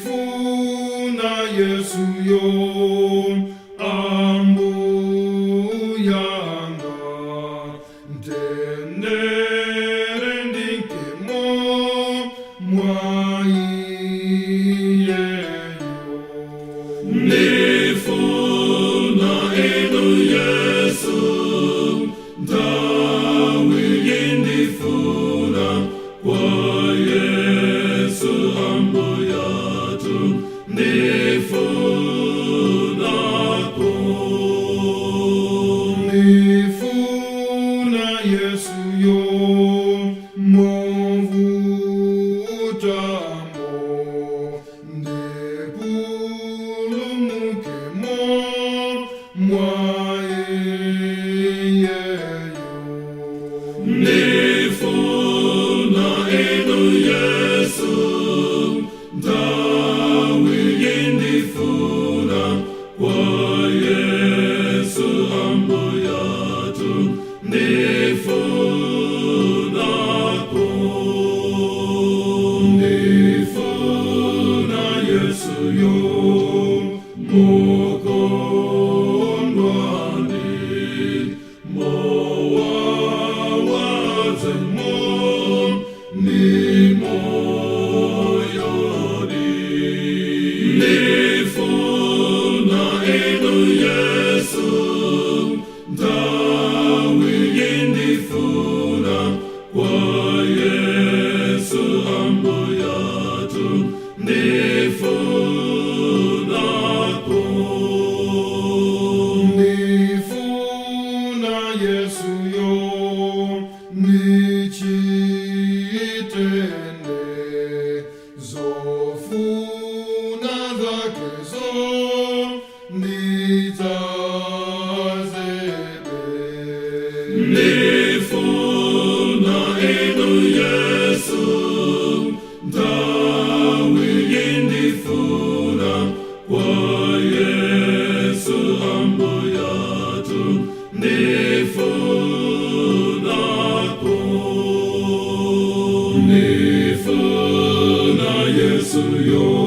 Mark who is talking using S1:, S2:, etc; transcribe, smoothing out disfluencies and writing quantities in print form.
S1: Ndifuna Yesu yo, Ambuyanga, mtendere ndinkemo mwa iyeyo.
S2: Ndifuna inu Yesu, nthawi ndifuna kwa Yesu Ambuyathu, ndifunako.
S1: Ndifuna Yesu yo, movutamo, ndipulumukemo mwa iyeyo.
S2: Ndifuna inu Yesu, nthawi ndifuna kwa Yesu Ambuyathu, ndifunako. Ndifuna Yesu yo, mokondwani, mowawazemo, ni moyoni. Ndifuna inu Yesu, nthawi ndifuna kwa Yesu Ambuyathu, ndifunako.
S1: Ndifuna Yesu yo, ndichitende zofuna zakezo, ndidzazebe.
S2: Ndifuna inu Yesu, nthawi ndifuna kwa Yesu Ambuyathu, ndifunako. Ndifuna Yesu yo.